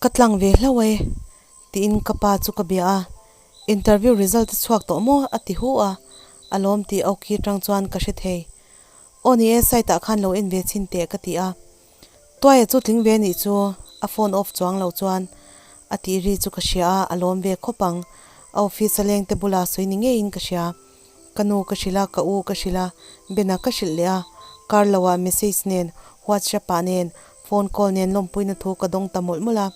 Ka tlang ve hlauh e, tiin ka pa chu ka bia a, Interview result a chhuak tawh maw? a ti hu a, a lawm tih a awki atang chuan ka hre thei. Aw ni e, site ah khan lo en ve chhin teh ka ti a. Tuaia chu tling ve nih chu a phone off chuang loh chuan a tih ri chu ka hria a, a lawm ve khawp ang. A office a lengte bula sawi ni ngeiin ka hria. Ka nu ka hrilh a, ka u ka hrilh a, Bena ka hrilh leh a. Kar lo ah message nen, WhatsApp ah nen, phone call nen lawmpuina thu ka dawng ta mawlh mawlh a.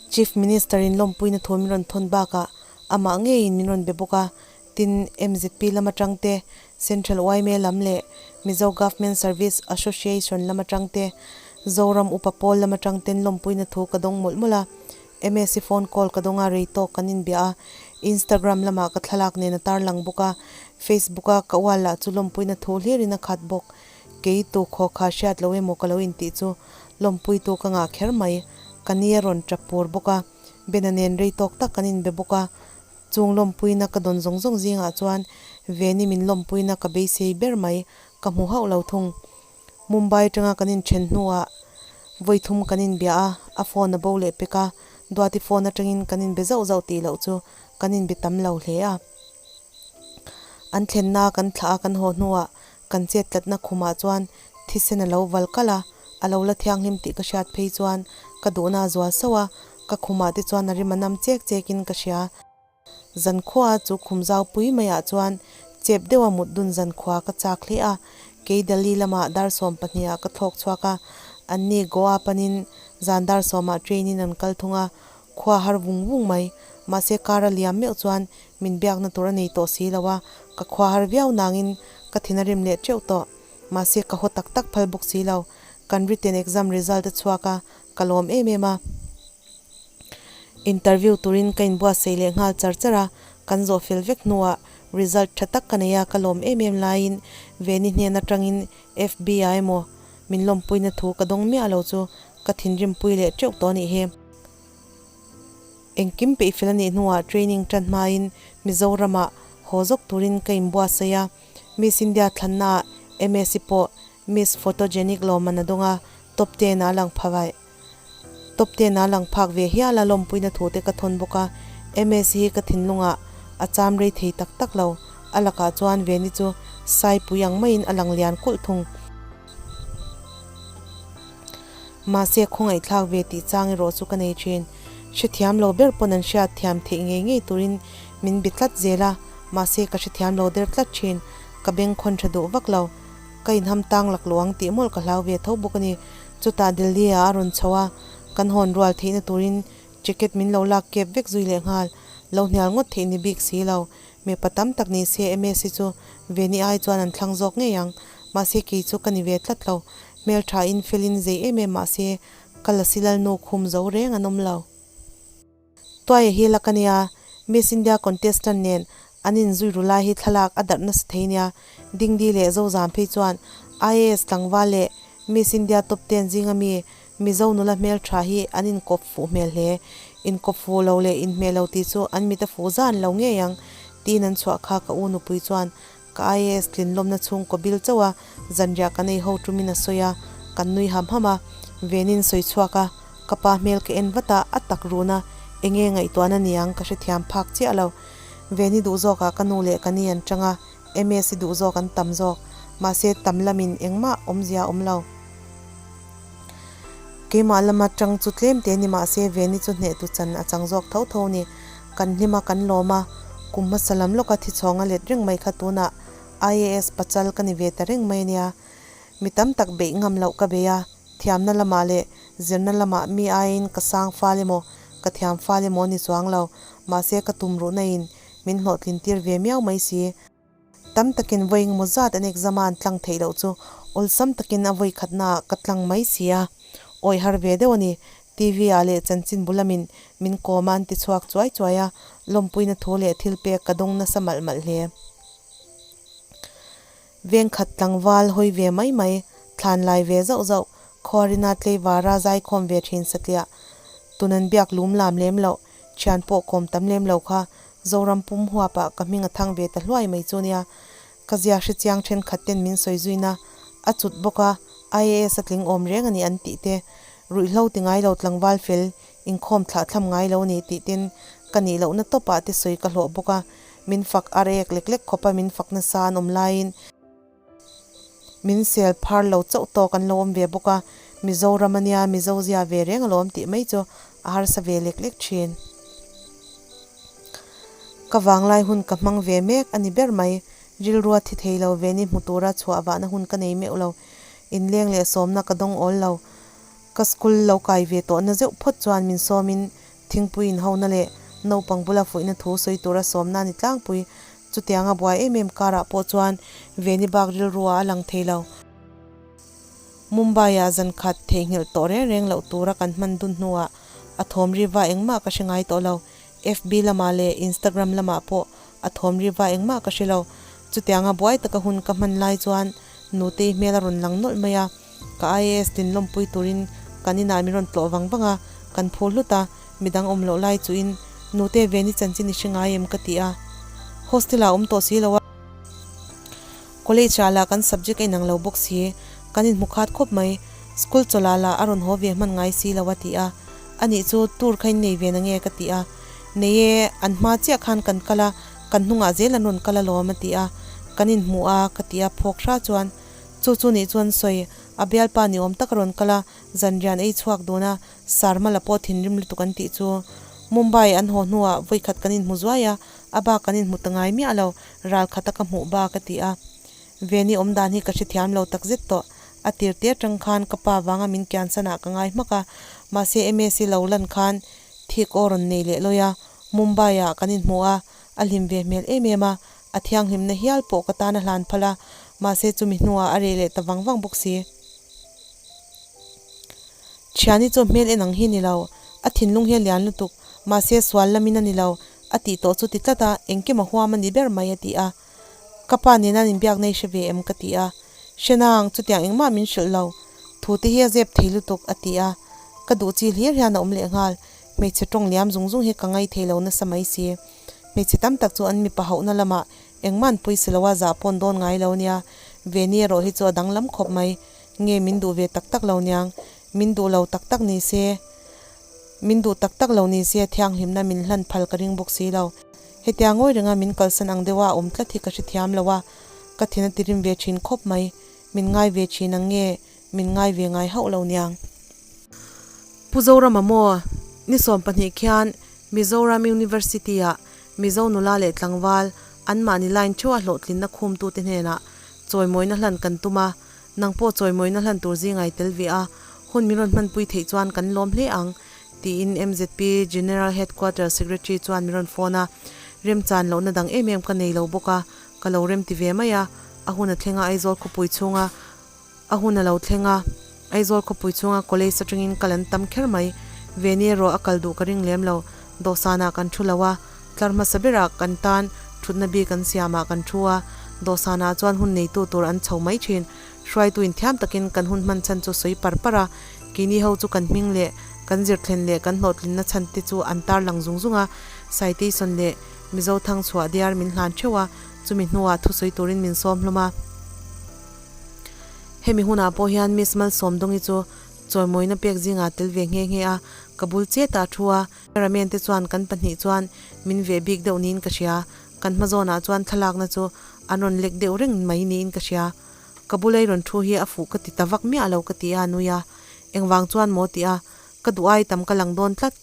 Chief Minister in lawmpuina thu min rawn thawn bakah amah ngeiin min rawn be bawk a. Tin, MZP lam atang te, Central yma lam leh Mizo Government Service Association lam atang te, Zoram Upa Pawl lam atang ten lawmpuina thu ka dawng mawlh mawlh a. MSc phone call ka dawng a, rei tawk kan inbia a. Instagram lamah ka thlalak nen a tarlang bawk a, Facebook a ka ual lah chu lawmpuina thu hlirin a khat bawk. Kei tu khaw kha hriat lo emaw ka lo intih chu lawmpuitu ka ngah kher mai. Ka ni a rawn tap pur bawk a, Bena nen rei tawk tak kan inbe bawk a. Chung lawmpuina ka dawn zawng zawng zingah chuan Veni min lawmpuina ka beisei ber mai, ka hmu hauh lo thung. Mumbai atanga kan inthen hnuah vawi thum kan inbia a, a phone a bo leh pek a, Duati phone atangin kan inbe zauh zauh tih loh chu kan inbe tam lo hle a. An thlenna kan thlah a kan haw hnuah kan chet tlatna khumah chuan thisen a lo val kalh a, a lo la thianghlim tih ka hriat phei chuan ka duhna a zual sauh a, ka khumah te chuan a rim a nam chek chekin ka hria. Zankhua chu khum zau pui maiah chuan chep deuha mut dun zankhua ka chak hle a, kei Delhi lamah dar 12 ah ka thlawk chhuak a, anni Goa panin zan dar 10 ah train in an kal thung a, khua har vung vung mai. Mahse car a liam meuh chuan min biakna tur a nei tawh si lo a, ka khua har viau nangin ka thin a rim leh teuh tawh. Mahse ka haw tak tak phal bawk si lo. Kan written exam result a chhuak a, ka lawm em em a. Interview turin ka inbuatsaih leh nghal char char a, kan zawh fel vek hnuah result tha tak ka nei a, ka lawm em em laiin Veni hnen atangin FBI emaw min lawmpuina thu ka dawng miah lo chu ka thinrimpui leh teuh tawh a nih hi. Engkim peih fel a nih hnuah training tan hmain Mizoramah haw zawk turin ka inbuatsaih a, Miss India thlannaah MSc pawh Miss Photogenic lawmman a dawng a, top ten ah a lang pha vaih. Top ten ah lang phak ve hial a lawmpuina thu te ka thawn bawk a, MSc hi ka thinlungah a cham rei thei tak tak lo, a lakah chuan Veni chu Saipui ang maiin a lang lian kulh thung. Mahse khawngaihthlak ve tih chang erawh chu ka nei thin. Hrethiam lo ber pawn an hriat thiam theih ngei ngei turin min bi tlat zel a, mahse ka hrethiam lo der tlat thin. Ka beng khawn tha duh vak lo. Ka inham tang lak lo ang tih mawlh ka hlau ve tho bawk a ni. Chutah Delhi ah a rawn chho a, kan hawn rual theihna turin jacket min lo lak kep vek zui leh nghal. Lo hnial ngawt theih ni bik si lo. Mipa tam tak ni se MS hi chu Veni ai chuan an thlang zawk ngei ang. Mahse kei chu ka ni ve tlat lo. Hmeltha in fel in zei em em mahse ka lasi lalnu khum zo reng an awm lo. Tuaia hi la ka nia, Miss India contestant nen an inzui ru lai hi thlalak a darh nasa thei nia. Dingdi leh Zozam phei chuan IAS tlangval leh Miss India top ten zinga mi Mizo nula hmeltha hi an inkawp fuh hmel hle. Inkawp fuh lo leh inhmeh lo tih chu an mit a fuh zan lo ngei ang tiin an chhuah kha ka u nupui chuan ka IAS tlinlawmna chhungkaw bil chauh a zanriah kan ei ho tumin a sawi a, kan nui ham ham a, Venin sawi chhuak a, ka pa hmel ka en vat a, a tak run a, enge ngaihtuahna niang ka hrethiam phak chiah lo. Veni duh zawkah ka nu leh ka ni an chang a, MS i duh zawk an tam zawk, mahse tam lamin engmah awmzia a awm lo. Keimah lama tang chu tlem te ni mahse Veni chu hnehtu chan a chang zawk tho tho ni. Kan hlim a, kan lawm a, kum hmasa lam lawka thi chhawng a let reng mai kha tunah IAS pachal ka ni ve ta reng mai ania. Mi tam tak beih ngam loh ka bei a, thiamna lamah leh zirna lamah mi aiin ka sang fal emaw, ka thiam fal emaw ni chuang lo, mahse ka tum ruhna in min hlawhtlin tir ve miau mai si. Tam takin vawi engemaw zat an exam a an tlang theih loh chu awlsam takin a vawi khatnaah ka tlang mai si a. Awi har ve deuh a ni. TV ah leh chanchin bu lamin min kawm a an ti chhuak chuai chuai a, lawmpuina thu leh thil pek ka dawng nasa malh malh hle. Vengkhat tlangval hawi ve mai mai, thlan lai ve zauh zauh, khuarina tleivara zaikhawm ve thin satliah, tun an biak lum lam lem loh, Thian pawh kawm tam lem lo kha Zoram pum huapah ka hming a thang ve ta hluai mai chu nia. Ka zia hre chiang thenkhat ten min sawi zuina a cut bawk a, IAS a tling awm reng a ni an tih te. Ruihhlo ti ngai lo tlangval fel inkhawm thlah thlam ngai lo ni tih tin ka nih lohna tawpah te sawi ka hlawh bawk a, min fak ar ek lek lek khawpa min fak nasa an awm laiin min sel phar lo chauh tawk an lo awm ve bawk a, Mizoram a nia Mizo zia ve reng alawm tih mai chu a harsa ve lek lek thin. Ka vanglai hun ka hmang ve mek a ni ber mai, rilrua thi thei lo ve ni hmu tura chhuah vahna hun ka nei meuh lo, inleng leh sawmna ka dawng awl lo. Ka school lo kai ve tawhna zeuh phawt chuan min sawmin thingpui inhona leh naupang bula fuihna thu sawi tura sawmna a ni tlangpui. Chutianga buai em em karah pawh chuan Veni bak rilru ah a lang thei lo. Mumbai-ah zan khat theihnghilh tawh reng reng loh tura kan hman dun hnuah a thawm riva engmah ka hre ngai tawh lo. FB lamah leh Instagram lamah pawh a thawm riva engmah ka hre lo. Chutianga buai taka hun ka hman lai chuan Nutei hmel a rawn lang nawlh mai a. Ka IAS tin lawmpui turin kan inah min rawn tlawh vang vang a, kan phu hlut a, midang awm loh lai chuhin Nute Veni chanchin i hre ngai em ka ti a. Hostel ah awm tawh si lo a. College ah lah kan subject a inang lo bawk si, kan inhmu khat khawp mai. School chawlh ah lah a rawn haw ve hman ngai si lo a ti a. Anih chu tour kha in nei ve na nge ka ti a. Nei e, an hma chiah khan kan kal a, kan hnungah zel an rawn kal alawm a ti a. Kan inhmu a ka ti a phawk hra chuan. Chu chu nih chuan sawi, a bialpa ni awm tak a rawn kal a, zanrian ei chhuak dun a, Sarmala pawh thinrim lutuk an tih chu. Mumbai an haw hnuah vawikhat kan inhmu zuai a, a bak kan inhmu ta ngai miah lo, ral khata ka hmuh bak a ti a. Veni awm dan hi ka hrethiam lo takzet tawh, a tir te atang khan ka pa vanga min kiansanah ka ngai hmak a, mahse MSc lo lan khan thik aw rawn nei leh lawi a, Mumbai ah kan inhmu a, a hlim ve hmel em em a, A thianghlimna hial pawh ka tan a hlan phal a, mahse chumi hnuah a reh leh ta vang vang bawk si. Thiani chu hmel en ang hi ni lo, a thinlung hi a lian lutuk, mahse sual lamin a ni lo, a tih tawh chu ti tlat a, engkim a huam a ni ber mai a ti a. Ka pa nena an inbiakna i hre ve em ka ti a. Hre nang, chutiang engmah min hrilh lo, thu te hi a zep thei lutuk a ti a. Ka duh chi hlir hian a awm leh nghal, hmeichhe tawng liam zung zung hi ka ngaithei lo nasa mai si. Hmeichhe tam tak chu an mipa hauhna lamah engmah an pawisa lo a, zah pawn dawn ngai lo nia. Veni erawh hi chu a danglam khawp mai. Nge min duh ve tak tak lo niang? Min duh lo tak tak ni se, min duh tak tak lo ni se thianghlimna min hlan phal ka ring bawk si lo. Hetia ngawi renga min kalsan ang deuha a awm tlat hi ka hrethiam lo a, ka thin a tirim ve thin khawp mai. Min ngai ve thin ang nge min ngai ve ngai hauh lo niang? Pu Zorama maw? Ni 20 khian Mizoram University-ah Mizo nula leh tlangval anmahni line theuha hlawhtlinna khumtute hnenah chawimawina hlan kan tum a, nang pawh chawimawina hlan tur zingai tel ve a, hun min rawn hmanpui theih chuan kan lawm hle ang, tiin mzp General Headquarters Secretary chuan min rawn phone a, remchan lohna dang em em ka nei lo bawk a, ka lo remti ve mai a, a hun a thleng a Aizawl khawpui chhunga A hun a lo thleng a, Aizawl khawpui chhunga college atangin kal an tam kher mai. Veni erawh a kal duh ka ring lem lo. Dawhsanah kan thu lo a, tlar hmasa berah kan tan thutna bik an siamah kan thu a, dawhsanah chuan hun neitu tur an chho mai thin. Hruaitu inthiam takin kan hun hman chhan chu sawi par par a, keini ho chu kan hming leh kan zirthlen leh kan hlawhtlinna chhan te chu an tarlang zung zung a, citation leh Mizo thangchhuah diar min hlan theuh a, chumi hnuah thusawi turin min sawm hlawm a. Hemi hunah pawh hian Miss Malsawmdawngi chu chawimawina pek zingah tel ve nghe nghe a, ka bul chetah a thu a, Ramen te chuan kan pahnih chuan min veh bik deuh niin ka hria, kan hma zawnah chuan thlalakna chu an rawn lek deuh reng mai niin ka hria. Ka bula i rawn thu hi a fuh ka ti ta vak miah lo ka ti a, a nui a, engvang chuan maw ti a, ka duh ai tam ka lang dawn tlat,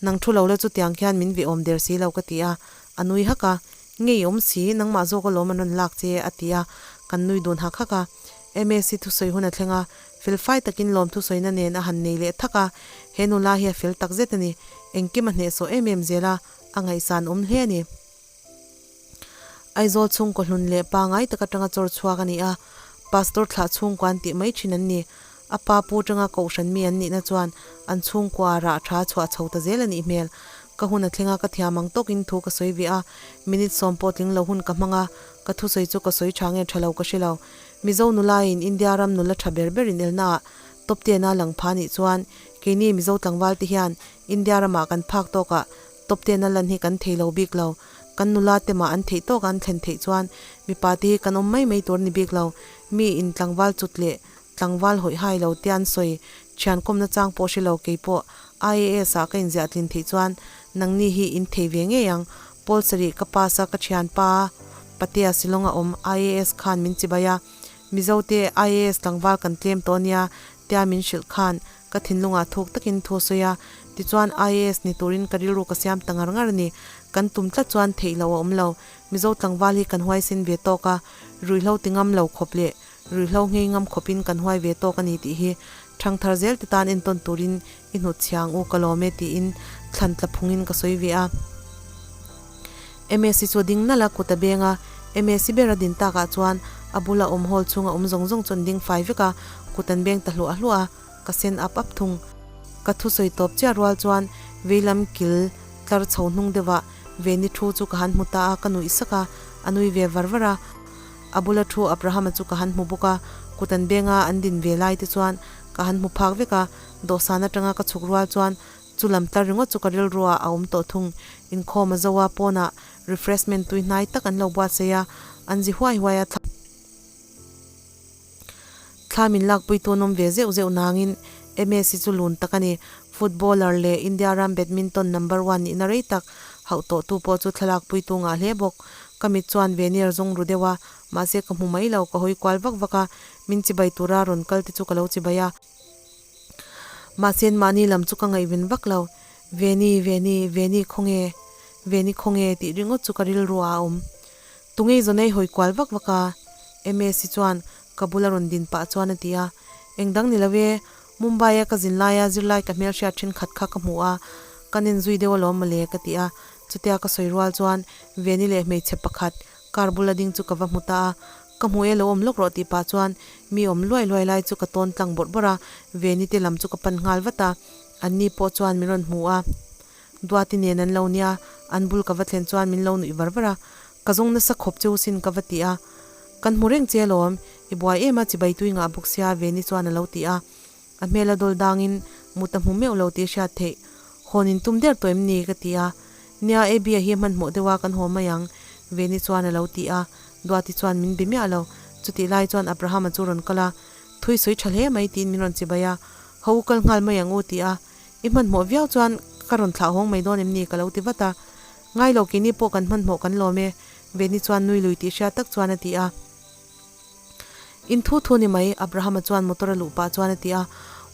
nang thu lo la chutiang khian min veh awm der si lo ka ti a, a nui hak a, Ngei awm si, nangmah zawk alawm an rawn lak che, a ti a, kan nui dun hak hak a. Msi thusawi hun a thleng a, fel fai takin lawm thusawina nen a han nei leh thak a, he nula hi a fel tak zet a ni, engkim a hnehsawh em em zel a, a ngaihsan awm hle a ni. Aizawl chhungkaw hlun leh pangai tak atanga chawr chhuak a ni a, Pastor thlah chhungkua an tih mai thin an ni. A pa pu tanga kohhran mi an nihna chuan an chhungkua rah tha chhuah chho ta zel a nih hmel. Ka hun a thleng a, ka thiam ang tawkin thu ka sawi ve a, minute sawm pawh tling lo hun ka hmang a, ka thusawi chu ka sawi tha nge tha lo ka hre lo. Mizo nulaiin India ram nula tha ber ber inelnaah top ten a lang pha nih chuan keini Mizo tlangval te hian India ramah kan phak tawkah top ten a lan hi kan thei lo bik lo. Kan nula te mah an theih tawkah an thlen theih chuan mipa te hi kan awm mai mai tur a ni bik lo. Mi in tlangval chut leh Tlangval hawih hai lo te an sawi. Thian kawmna chang pawh hre lo kei pawh IAS ah ka inziah tlin theih chuan nangni hi in thei ve ngei ang. Pawl sarih ka pass a ka thianpa Patea Shillong a awm IAS khan min chibai a, Mizote IAS tlangval kan tlem tawh nia tia min hrilh khan ka thinlungah thuk takin thu a sawi a, tichuan IAS ni turin ka rilru ka siam ta ngar ngar a ni. Kan tum tlat chuan theih loh a awm lo. Mizo tlangval hi kan huaisen ve tawk a, ruihhlo ti ngam lo khawp leh ruihhlo nghei ngam khawpin kan huai ve tawk a ni tih hi ṭhangthar zel te tan entawn turin i hnut chhiang u ka lawm e tiin thlan tla phungin ka sawi ve a. Msi chu a ding nalh a, kut a beng a, Msi ber a din takah chuan a bula awm hall chhunga awm zawng zawng chu an ding fai vek a, kut an beng ta hluah hluah a, ka sen ap ap thung. Ka thusawi tawp chiah rual chuan veilam kil tlar chho hnung deuhah Veni thu chu ka han hmu ta a, ka nuih sak a, a nui ve var var a. A bula thu Abrahama chu ka han hmu bawk a, kut an benga an din ve lai te chuan ka han hmu phak vek a, dawhsan atanga ka chhuk rual chuan chu lam tlar ringawt chu ka rilruah a awm tawh thung. Inkhawm a zo a, pawnah refreshment tui hnai tak an lo buatsaih a, an zi huai huai a. Thla min lakpui tu an awm ve zeuh zeuh nangin Messi chu lun tak a ni. Footballer leh India ram badminton number one nihna rei tak hauh tawh tu pawh chu thlalakpui tu ngah hle bawk. Ka mit chuan veneer zawng ru deuh a, mahse ka hmu mai lo, ka hawi kual vak vak a, min chibai tura rawn kal te chu ka lo chibai a. Mahse mahni lam chu ka ngaihven vak lo, Veni, Veni, Veni khawnge, Veni khawnge tih ringawt chu ka rilru ah a awm. Tungei zawnei hawi kual vak vak a, Msi chuan ka bula rawn din pah chuan a ti a, Eng dang ni lo e, Mumbai a ka zin laia zirlai ka hmelhriat thenkhat kha ka hmu a, kan inzui deuh alawm mawle ka ti a, chutia ka sawi rual chuan Veni leh hmeichhe pakhat car bula ding chu ka va hmu ta a, ka hmu e lo awm lawk rawh tih pah chuan mi awm luai luai lai chu ka tawn tlang bawrh bawrh a, Veni te lam chu ka pan nghal vat a, an ni pawh chuan min rawn hmu a. Duati nen an lo nia, an bul ka va thlen chuan min lo nuih var var a, ka zawng nasa khawp cheu sin ka va ti a, Kan hmu reng che alawm, i buai em a chibai tui ngah bawk sia Veni chuan a lo ti a, a hmel a dawl dangin mut a hmu meuh lo tih a hriat theih, Hawn in tum der tawh em ni? ka ti a, Nia Abby-a hi a hmanhmawh deuh a kan haw mai ang Veni chuan a lo ti a, Duati chuan min be miah lo, chutih lai chuan Abraham-a chu rawn kal a, Thui sawi tha hle mai tiin min rawn chibai a, Ho u kal nghal mai ang u ti a, I hmanhmawh viau chuan ka rawn thlah hawng mai dawn em ni ka lo ti vat a. Ngai lo keini pawh kan hmanhmawh kan lawm e, Veni chuan nui lui tih hriat tak chuan a ti a. In thu thu ni mai, Abraham-a chuan motor a luh pah chuan a ti a.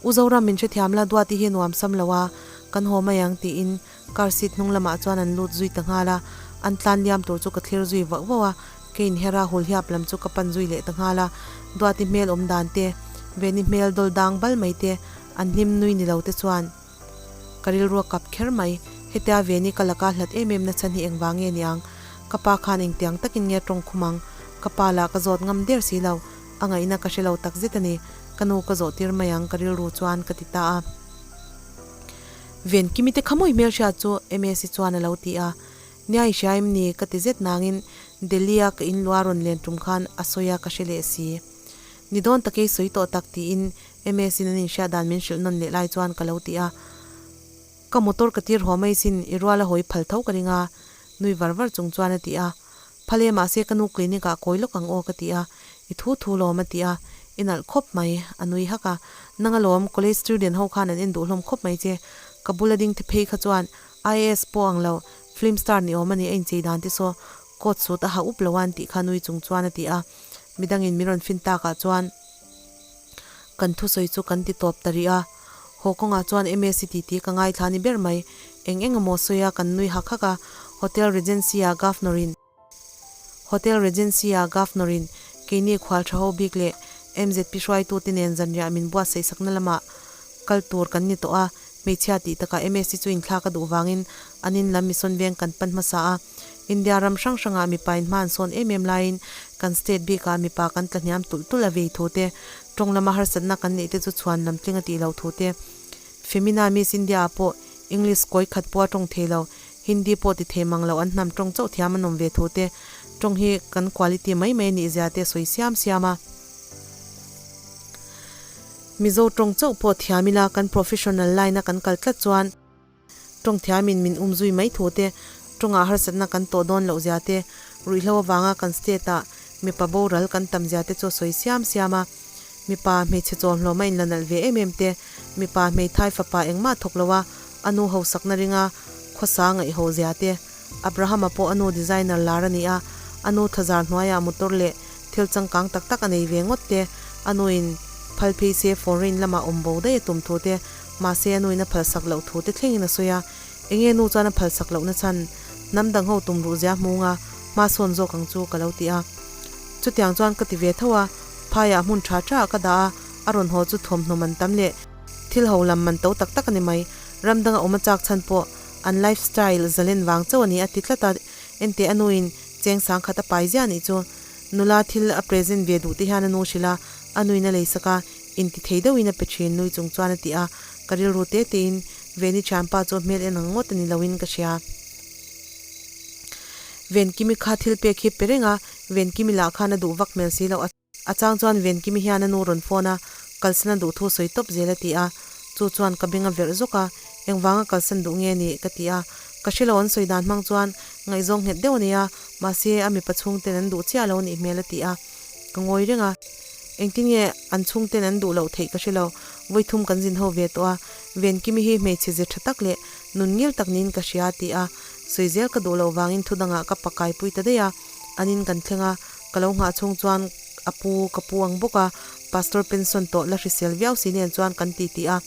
U Zoram min hrethiam la, Duati hi nuam sam lo a, kan haw mai ang tiin car seat hnung lamah chuan an lut zui ta nghal a. An tlan liam tur chu ka thlir zui vauh vauh a, ka inher a, hulhiap lam chu ka pan zui leh ta nghal a. Duati hmel awm dan te, Veni hmel dawl dang bal mai te, An hlim nui ni lo te chuan ka rilru a kap kher mai. Hetia Veni ka laka hlat em em nachhan hi engvang nge niang? Ka pa khan engtiang takin nge tawng khum ang? Ka pa lah ka zawt ngam der si lo. A ngaihna ka hre lo tak zet a ni. Ka nu ka zawh tir mai ang ka rilru chuan ka ti ta a. Ven Kimi te kha mawi hmelhriat chu Msi chuan a lo ti a. Nia i hria em ni? Ka ti zet nangin Delhi a ka inlua rawn len tum khan a sawi a ka hre leh si. Ni dawn takei sawi tawh tak tiin MS-in an inhriat dan min hrilh nawn leh lai chuan ka lo ti a, Ka motor ka tir haw mai sin, i rual a hawi phal tho ka ring a, nui var var chung chuan a ti a. Phal e, mahse ka nu clinic ah kawi lawk ang aw ka ti a, i thu thu lawm a ti a, i nalh khawp mai, a nui hak a. Nang alawm, college student ho khan an en duh hlawm khawp mai che, ka bula ding te phei kha chuan IAS pawh ang lo, film star ni awm a ni a inchei dan te saw coat suit a ha up lo a an tih kha nui chung chuan a ti a, midangin min rawn fin takah chuan. Kan thusawi chu kan ti tawp ta rih a, haw kawngah chuan MSc titi ka ngaithla ni ber mai. Eng eng emaw sawi a kan nui hak hak a, Hotel Regency-a Governor-in Hotel Regency-a Governor-in keini khual tha ho bik leh MZP hruaitute nen zanriah min buatsaih sakna lamah kal tur kan ni tawh a, hmeichhia tih takah MSc chu inthlak a duh vangin an in lam mission veng kan pan hmasa a. India ram hrang hrangah mipa in hma an sawn em em laiin kan state bikah mipa kan tla hniam tulh tulh a vei thu te, tawng lama harsatna kan neih te chu chhuan lam tling a tih loh thu te. Femina Miss India ah pawh English kawi khat pawh a tawng thei lo, Hindi pawh ti thei mang loh an hnam tawng chauh thiam an awm ve thu te, tawng hi kan quality mai mai a nih zia te sawi siam siam a. Mizo tawng chauh pawh thiam ila kan professional line a kan kal tlat chuan, Tawng thiamin min um zui mai thu te, tawngah harsatna kan tawh dawn loh zia te, ruihhlo avanga kan state-ah mipa boral kan tam zia te chu a sawi siam siam a. Mipa hmeichhe chawlhlawm a inla nalh ve em em te, Mipa hmeithai fapa engmah thawk lo a, a nu hausakna ringa khawsa ngaihho zia te. Abraham-a pawh a nu designer lar a ni a, a nu thazar hnuaiah motor leh thil changkang tak tak a nei ve ngawt te, a nuin phal phei se foreign lamah awm bo daih a tum thu te, mahse a nuin a phalsak loh thu te thlengin a sawi a. Enge nu chuan a phalsak lohna chhan hnam dang ho tum ruh zia hmunga hma sawn zawk ang chu ka lo ti a. Chutiang chuan ka ti ve tho a, phaiah hmun tha tha ah ka dah a, a rawn haw chu thawmhnaw man tam leh thil ho lam man to tak tak a ni mai. Ram danga awm a chak chhan pawh an life style zalen vang chauh a ni a ti tlat a, enteh a nuin cheng sang khat a pai ziah nih chu. Nula thil a present ve duh te hian a nu hrilh a, a nuin a leisak a, inti thei deuhin a pe thin nui chung chuan a ti a, ka rilru te tein Veni thianpa chu hmel en ang ngawt a ni loin ka hria. Venkimi kha thil pek hi pe reng a, Venkimi lah khan a duh vak hmel si loh. A chang chuan Venkimi hian a nu rawn phone a, kalsan a duh thu sawi tawp zel a ti a, chu chuan ka beng a verh zawk a, engvanga kalsan duh nge ni ka ti a, ka hre lo an sawi dan hmang chuan ngaihzawng nghet deuh a nei a, mahse a mipa chhungten an duh chiah lo a nih hmel a ti a, ka ngawi reng a. Engtin nge an chhungten an duh loh theih ka hre lo, vawithum kan zin ho ve tawh a, Venkimi hi hmeichhe ze tha tak leh nun ngil tak niin ka hria a ti a, sawi zel ka duh loh vangin thu dangah ka pakaipui ta daih a, an in kan thleng a, ka lo nghah chhung chuan a pu ka pu ang bawk a, Pastor pension tawh la hrisel viau si nen chuan kan ti tih a,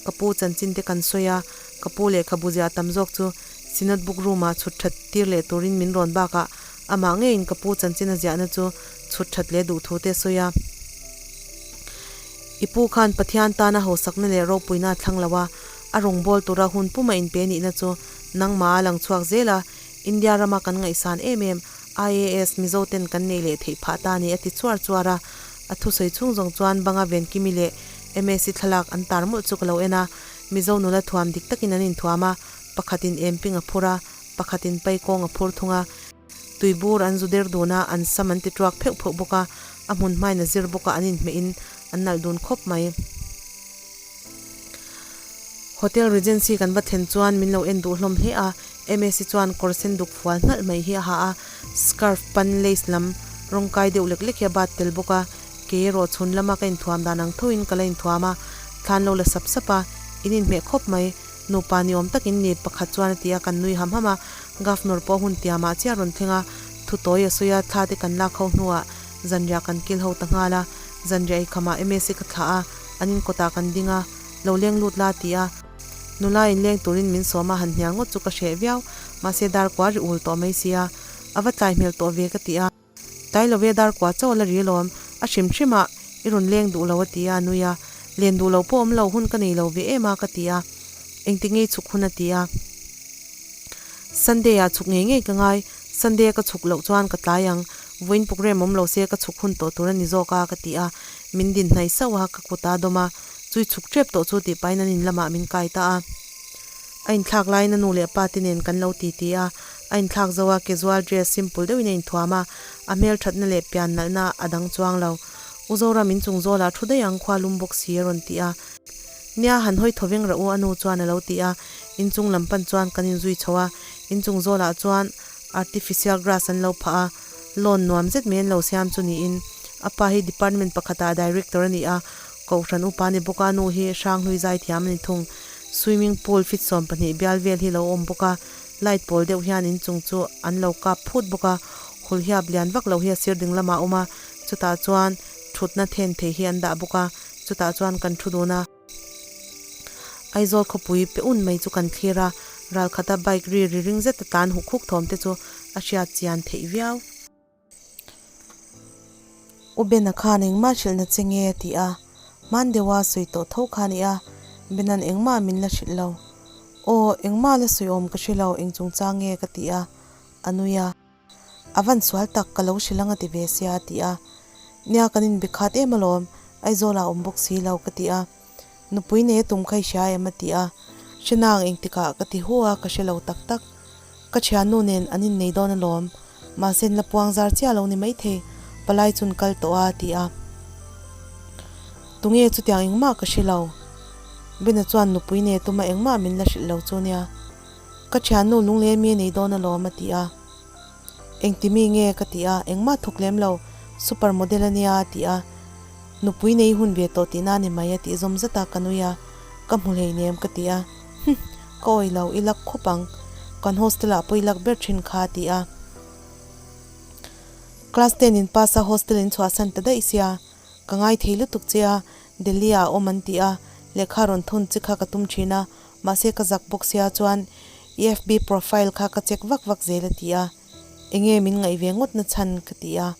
ka pu chanchin te kan sawi a, ka pu lehkhabu zia tam zawk chu Synod book room ah chhut that tir leh turin min rawn bakah amah ngeiin ka pu chanchin a ziahna chu chhut that leh duh thu te a sawi a. I pu khan Pathian tana hausakna leh ropuina a thlang lo a, a rawngbâwl tura hun puma inpe nihna chu nangmah a lang chhuak zel a, India rama kan ngaihsan em em IAS Mizo ten kan neih leh theih phah ta ni a ti chuar chuar a, a thusawi chhung zawng chuan banga Venkimi leh MAC thlalak an tar mawlh chu ka lo en a, Mizo nula thuam dik takin an inthuam a, pakhatin emping a phur a, pakhatin paikawng a phur thung a. Tuibur an zu der dun a, an sam an ti tuak pheuh pheuh bawk a, a hmun hmain a zir bawk a, an inhmeh in an nalh dun khawp mai. Hotel Regency kan va thlen chuan min lo en duh hlawm hle a, Msi chuan kawr sen duk fual hnalh mai hi a ha a, scarf pan lace lam rawng kai deuh lek lek hi a bat tel bawk a, kei erawh chhun lama ka inthuam dan ang thoin ka la inthuam a, thlan lo la sap sap a, in inhmeh khawp mai. Nupa ni awm takin ni pakhat chuan a ti a, kan nui ham ham a, Governor pawh hun tiamah chiah a rawn thleng a, thu tawi a sawi a, thla te kan lak ho hnuah zanriah kan kil ho ta nghal a, zanriah eikhamah MSC ka thlah a, an in kawtah kan ding a, lo leng lut la a ti a, nula in leng turin min sawm a, han hnial ngawt chu ka hreh viau, mahse dar kua ri ul tawh mai si a, a va tlai hmel tawh ve ka ti a. Tlai lo ve dar kua chauh a la ri alawm, a hrim hrim a, i rawn leng duh lo a ti a, a nui a, len duh lo pawh awm lo, hun ka nei lo ve em a ka ti a, engti ngei chhuk hun a ti a, Sunday ah chhuk ngei ngei ka ngai, Sunday a ka chhuk loh chuan ka tlai ang, vawiin program awm lo se ka chhuk hun tawh tur a ni zawk a ka ti a, min din hnaih sauh a, ka kut a dawm a, chui chhuk tep tawh chu tih pahin an in lamah min kai ta a. A inthlak laiin a nu leh a pa te nen kan lo ti ti a, a inthlak zo a, casual dress simple deuhin a inthuam a, a hmelthatna leh pian nalhna a dang chuang lo. U Zoram inchung zawlah thu daih ang khua lum bawk si a rawn ti a. Nia, han hawi thaw veng rah u a nu chuan a lo ti a, inchung lam pan chuan kan inzui chho a, inchung zawlah chuan artificial grass an lo phah a, lawn nuam zet mai an lo siam chu niin a pa hi department pakhatah director a ni a, kohhran upa a ni bawk a, a nu hi Hranghlui zaithiam a ni thung. Swimming pool fit 12 bial vel hi lo awm bawk a, light pawl deuh hian inchung chu an lo kap phut bawk a, hulhiap lian vak lo hi a sir ding lamah a awm a, chutah chuan thutna then thei hi an dah bawk a, chutah chuan kan thu dun a. Aizawl khawpui pe un mai chu kan thlir a, ral khata bike ri ri ring zet a tlan huk huk thawm te chu a hriat chian theih viau. U Bena khan engmah hrilhna che nge a ti a, hman deuha sawi tawh tho kha a ni a, Bena'n engmah min la hrilh lo. Aw, engmah la sawi awm ka hre lo, eng chungchang nge ka ti a, a nui a. A van sual tak, ka lo hrilh ang a ti ve sia a ti a. Nia, kan inbe khat em alawm, Aizawlah a awm bawk si lo ka ti a. Nupui nei a tum kha i hria em a ti a, Hrenang engtikah ka ti hu a, ka hre lo tak tak. Ka thiannu nen an innei dawn alawm, mahse an la puang zar chiah lo ni maithei, palai chun kal tawh a, a ti a. Tunge chutiang engmah ka hre lo. Bena chuan nupui nei a tum a engmah min la hrilh lo chu nia. Ka thiannu lunglei mi a nei dawn alawm a ti a. Engti mi nge ka ti a, engmah thawk lem lo, super model a nia a ti a. Nupui nei hun ve tawh tihna a ni mai a tih zawm zat a, ka nui a. Ka hmu hleinem ka ti a. Humm, ka awih lo, i lak khup ang. Kan hostel ah pawh i lak ber thin kha a ti a. Class ten in pass a hostel in chhuahsan ta daih sia. Ka ngai thei lutuk che a, Delhi ah a awm an ti a, lehkha rawn thawn che kha ka tum thin a, mahse ka zak bawk sia chuan i FB profile kha ka check vak vak zel a ti a. Enge min ngaih ve ngawt na chhan ka ti a.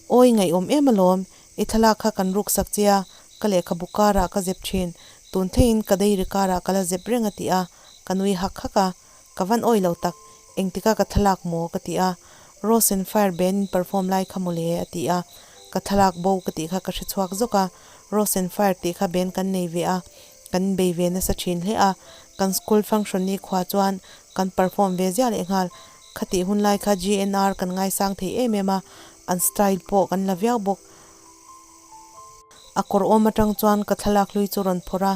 Awi ngaihawm em alawm, i thlalak kha kan ruk sak che a, ka lehkhabu karah ka zep thin, tun thlengin ka dairy karah ka la zep reng a ti a, ka nui hak hak a, ka van awi lo tak, engtika ka thlalak maw ka ti a, Rose and Fire band in perform lai kha mawle a ti a, ka thlalak bo ka tih kha ka hre chhuak zawk a, Rose and Fire tih kha band kan nei ve a, kan bei ve nasa thin hle a, kan school function ni khua chuan kan perform ve ziah leh nghal, Khatih hun lai kha GNR kan ngaisang thei em em a, an style pawh kan la viau bawk. A kawr awm atang chuan ka thlalak hlui chu rawn phawrh a,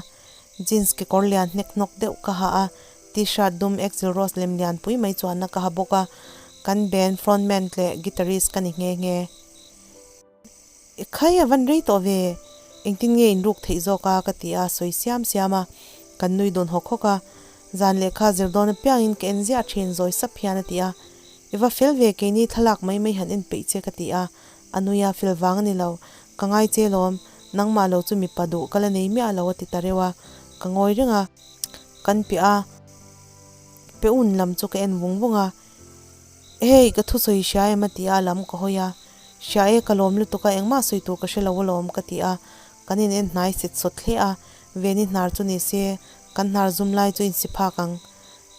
jeans kekawr lian hnek hnawk deuh ka ha a, t-shirt dum Axl Rose lem lian pui mai chuanna ka ha bawk a, kan band frontman leh guitarist ka ni nghe nghe. I khai a van rei tawh ve, engtin nge in ruk theih zawk a ka ti a, sawi siam siam a, kan nui dun hawk hawk a, zan lehkha zir dawn apiangin ka en ziah thin zawi sap hian a ti a, i va fel ve keini thlalak mai mai han en peih che ka ti a, a nui a, fel vang a ni lo, ka ngai che lawm, nangmah lo chu mipa duh ka la nei miah lo a ti ta reuh a, ka ngawi reng a, kan piah a, pe un lam chu ka en vung vung a. Hei, ka thusawi hria em a ti a, lam ka hawi a. Hria e, ka lawm lutuk a, engmah sawi tur ka hre lo alawm ka ti a. Kan in en hnai set sawt hle a, Veni hnar chu ni se, kan hnar zum lai chu insi phak ang.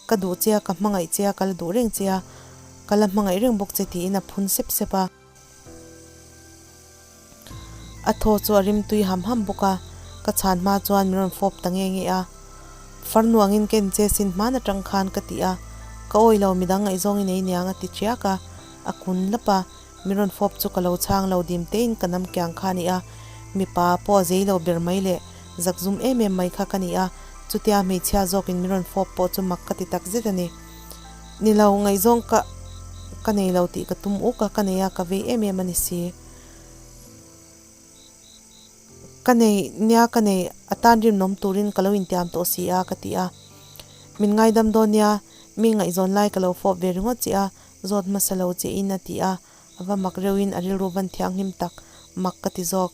Ka duh che a, ka hmangaih che a, ka la duh reng che a, ka la hmangaih reng bawk che tiin a phun sep sep a. A thaw chu a rim tui ham ham bawk a, ka chhan hma chuan min rawn fawp ta nge nge a. Farnu angin ka en che sin hman atang khan ka ti a, ka awih lo midang ngaihzawng i nei niang a ti chiak a, a kun lap a, min rawn fawp chu ka lo chhang lo dim tein ka nam kiang kha a ni a, mipa pawh a zei lo ber mai leh zakzum em em mai kha ka ni a, chutia hmeichhia zawkin min rawn fawp pawh chu mak ka ti tak zet a ni. Ni lo, ngaihzawng ka ka nei lo tih ka tum uk a, ka nei a, ka vei em em a ni si. Ka nei, nia ka nei, a tan rinawm turin ka lo intiam tawh si a, ka ti a. Min ngaidam dawn nia, mi ngaihzawn lai ka lo fawp ve ringawt che a, zawt hmasa lo che in a ti a, a va mak reuhin a rilru van thianghlim tak mak ka ti zawk.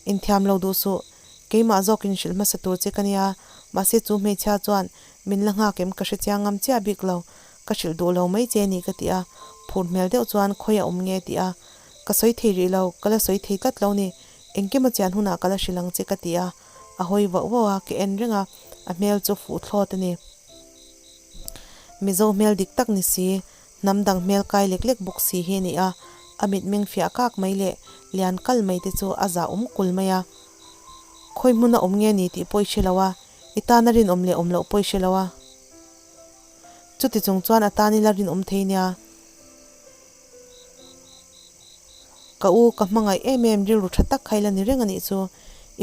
Inthiam lo duh suh, keimah zawkin hrilh hmasa tur che ka nia, mahse chu hmeichhia chuan Min la nghak em ka hre chiang ngam chiah bik lo, ka hrilh duh lo mai che ni ka ti a, phur hmel deuh chuan khawi a awm nge ti a, ka sawi thei rih lo, ka la sawi thei tlat lo ni, engkim a chian hunah ka la hrilh ang che ka ti a, a hawi vauh vauh a, ka en reng a, a hmel chu fuh thlawt a ni. Mizo hmel dik tak ni si, hnam dang hmel kai lek lek bawk si hi a ni a, a mitmeng fiah kak mai leh lian kal mai te chu a zah awm kul mai a, khawi hmun a awm nge ni tih pawh i hre lo a, I tan a rinawm leh awm loh pawh i hre lo a. Chuti chung chuan a tan ila rinawm thei nia. Ka u, ka hmangaih em em rilru tha tak kha ila ni reng a nih chu.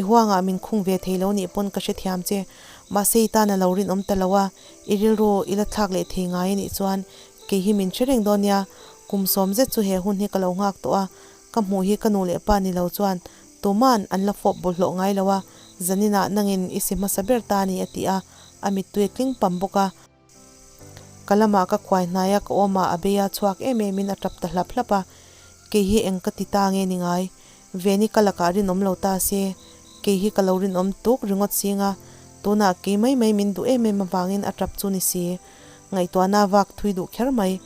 I huangah min khung ve thei lo nih pawn ka hrethiam che. Mahse i tan a lo rinawm ta lo a, i rilru ila thlak leh thei ngai a nih chuan kei hi min hre reng dawn nia. Kum sawm zet chu he hun hi ka lo nghak tawh a, ka hmuh hi ka nu leh pa ni lo chuan Tuman an la fawp bawlhhlawh ngai lo a, zaninah nangin i si hmasa ber ta a ni a ti a, a mittui a tling pam bawk a. Ka lamah ka khuai hnai a, ka awmah a bei a, chhuak em emin a tap ta hlap hlap a. Kei hi eng ka ti ta nge ni ngai? Veni ka lakah rinawm lo ta se, kei hi ka lo rinawm tuk ringawt sing a, tunah kei mai mai min duh em em avangin a tap chu ni si. Ngaihtuahna a vak thui duh kher mai.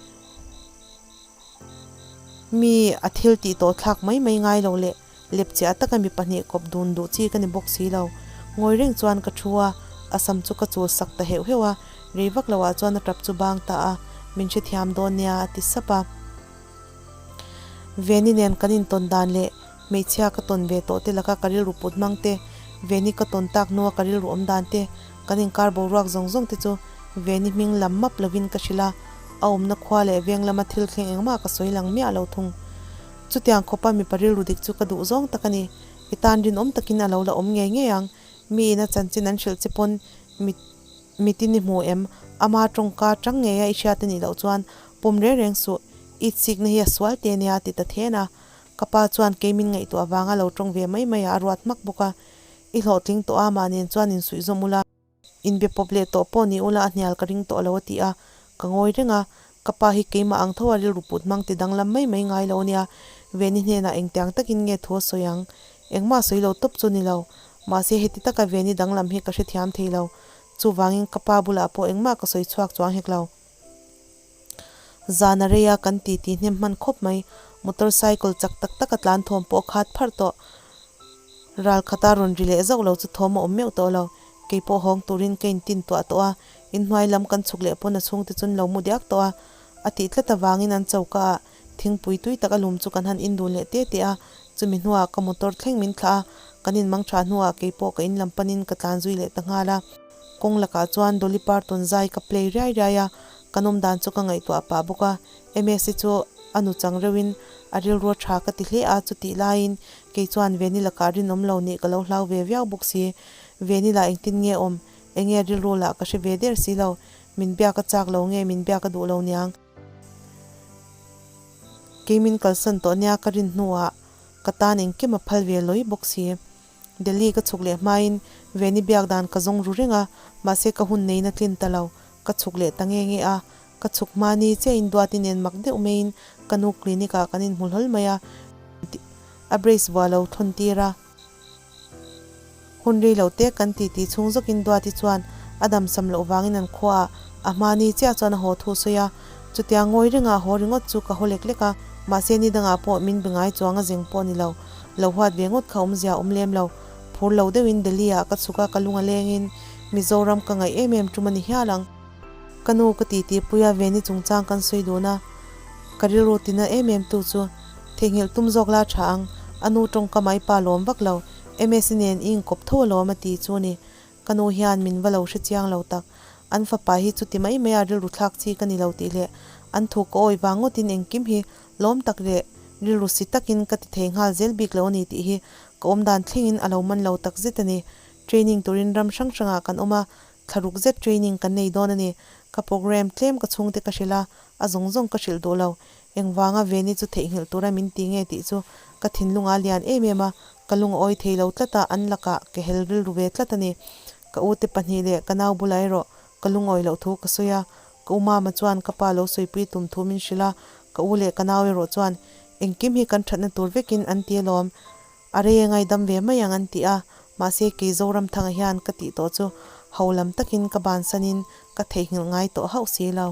Mi a thil tih tawh thlak mai mai ngai lo leh lepchiah taka mi pahnih kawp dun duh chi ka ni bawk si lo. Ngawi reng chuan ka thu a, a sam chu ka chul sak ta heuh heuh a, rei vak lo ah chuan a tap chu bang ta a, min hrethiam dawn nia a ti sap a. Veni nen kan intawn dan leh hmeichhia ka tawn ve tawh te laka ka rilru put hmang te, Veni ka tawn tak hnua ka rilru awm dan te, kan inkar boruak zawng zawng te chu Veni hming lam map lovin ka hrilh a, a awmna khua leh veng lama thil thleng engmah ka sawi lang miah lo thung. Chutiang khawpa mipa rilru dik chu ka duh zawng tak a ni. I tan rinawm takin a lo la awm ngei ngei ang. Mi ina chanchin an hrilh che pawn mit mitin i hmu em? Ama tawngka tang ngeia i hriat a nih loh chuan pawm reng reng suh. I chikna hi a sual te nia a ti ta then a. Ka pa chuan kei min ngaihtuah vanga lo tawng ve mai mai ah a ruat hmak bawk a. I hlawhtling tawh a, mah nen chuan insuih zawm ula. Inbe pawp leh tawh pawh ni ula a hnial ka ring tawh lo a ti a, ka ngawi reng a, ka pa hi keimah ang tho a rilru put hmang ti danglam mai mai ngai lo ania, Veni hnenah engtiang takin nge thu a sawi ang? Engmah sawi lo tawp chu ni lo, mahse heti taka Veni danglam hi ka hrethiam thei lo, chuvangin ka pa bulah pawh engmah ka sawi chhuak chuang hek lo. Zan a rei a, kan titi hnem hman khawp mai. Motor cycle chak tak tak a tlan thawm pawh a khat pharh tawh. Ral khata rawn ri leh zauh lo chu thawm a awm meuh tawh lo. Kei pawh hawng turin ka intin tuah tawh a, inhnuai lam kan chhuk leh pawn a chhungte chu an lo mu diak tawh a. A tih tlat avangin an choka ah thingpui tui tak a lum chu kan han indun leh te te a. Chumi hnuah ka motor thleng min thlah a, kan inmang tha hnuah kei pawh ka in lam panin ka tlan zui leh ta nghal a. Kawng lakah chuan Dolly Parton zai ka play riai riai a, kan awm dan chu ka ngaihtuah pah bawk a. Msi chu a nu chang reuhin a rilru a tha ka ti hle a, chutih laiin kei chuan Veni lakah rinawm lo nih ka lo hlau ve viau bawk si. Veni lah engtin nge awm, enge rilru lah ka hre ve der si lo, min biak a chak lo nge min biak a duh lo niang. Kei min kalsan tawh nia ka rin hnuah ka tan engkim a phal ve lawi bawk si. Delhi ka chhuk leh hmain Veni biak dan ka zawng ru reng a, mahse ka hun neina tlin ta lo, ka chhuk leh ta nge nge a. Ka chhuk hma ni chiahin Duati nen mak deuh maiin ka nu clinic ah kan inhmu hlawl mai a, a brace vua lo thawn tir a. Hun rei lo te kan ti tih chhung zawkin Duati chuan a damsam loh vangin an khuaah a hma ni chiah chuan a haw thu sawi a. Chutia ngawi ringah haw ringawt chu ka haw lek lek a, mahse ni dangah pawh min be ngai chuang a zeng pawh ni lo. Lo huat ve ngawt kha awmzia awm lem lo. Phur lo deuhin Delhi ah ka chhuk a, ka lung a lengin Mizoram ka ngaih em em tum a ni hial ang. Ka nu ka titi pui a, Veni chungchang kan sawi dun a, ka rilru tina em em tu chu theihnghilh tum zawk la tha ang, a nu tawngka mai pa lawm vak lo, Msi nen i inkawp tho alawm a ti chu ni. Ka nu hian min va lo hre chiang lo tak. An fapa hi chuti mai mai a rilru thlak chi ka ni lo tih leh an thu ka awi vang ngawtin engkim hi lawm tak leh rilru si takin ka ti thei nghal zel bik lo a ni tih hi ka awm dan thlengin a lo man lo tak zet a ni. Training turin ram hrang hrangah kan awm a, thla ruk zet training kan nei dawn a ni. Ka program tlem ka chhungte ka hrilh a, a zawng zawng ka hrilh duh lo. Engvanga Veni chu theihnghilh tura min ti nge tih chu ka thinlungah a lian em em a, ka lung a awi thei lo tlat a, an lakah ka hel rilru ve tlat a ni. Ka ute pahnih leh ka nau bulah erawh ka lungawi loh thu ka sawi a, ka u mama chuan ka pa lo sawipui tum thu min hrilh a, ka u leh ka nau erawh chuan engkim hi kan thatna tur vekin an ti alawm, a rei a ngaidam ve mai ang an ti a, mahse kei Zoramthanga hian ka tih tawh chu ho lam takin ka bansanin ka theihnghilh ngai tawh hauh si lo.